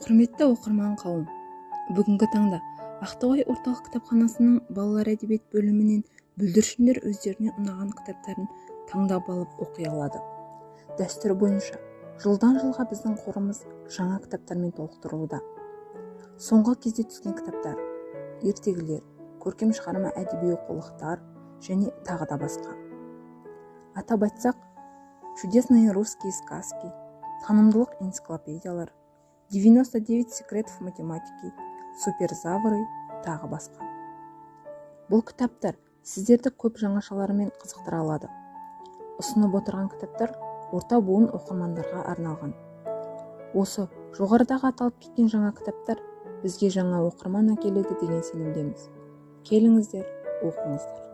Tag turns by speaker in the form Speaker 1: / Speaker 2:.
Speaker 1: Құрметті оқырман қауым, бүгінгі таңда Ақтоғай орталық кітапханасының балалар әдебиет бөлімінен бүлдіршіндер өздеріне ұнаған кітаптарын таңдап алып оқи алады. Дәстүр бойынша жылдан жылға біздің қорымыз жаңа кітаптармен толықтырылуда. Соңғы кезде түскен кітаптар: ертегілер, көркем шығарма, әдеби оқулықтар және тағы да басқа. Атап айтсақ, «Чудесные русские сказки», танымдылық энциклопедиялар, «99 секретов математики», «Суперзавры», тағы басқа. Бұл кітаптар сіздерді көп жаңашаларымен қызықтыра алады. Ұсынып отырған кітаптар орта буын оқырмандарға арналған. Осы жоғарыдағы аталып кеткен жаңа кітаптар бізге жаңа оқырман әкеледі деген сенімдеміз. Келіңіздер, оқыңыздар.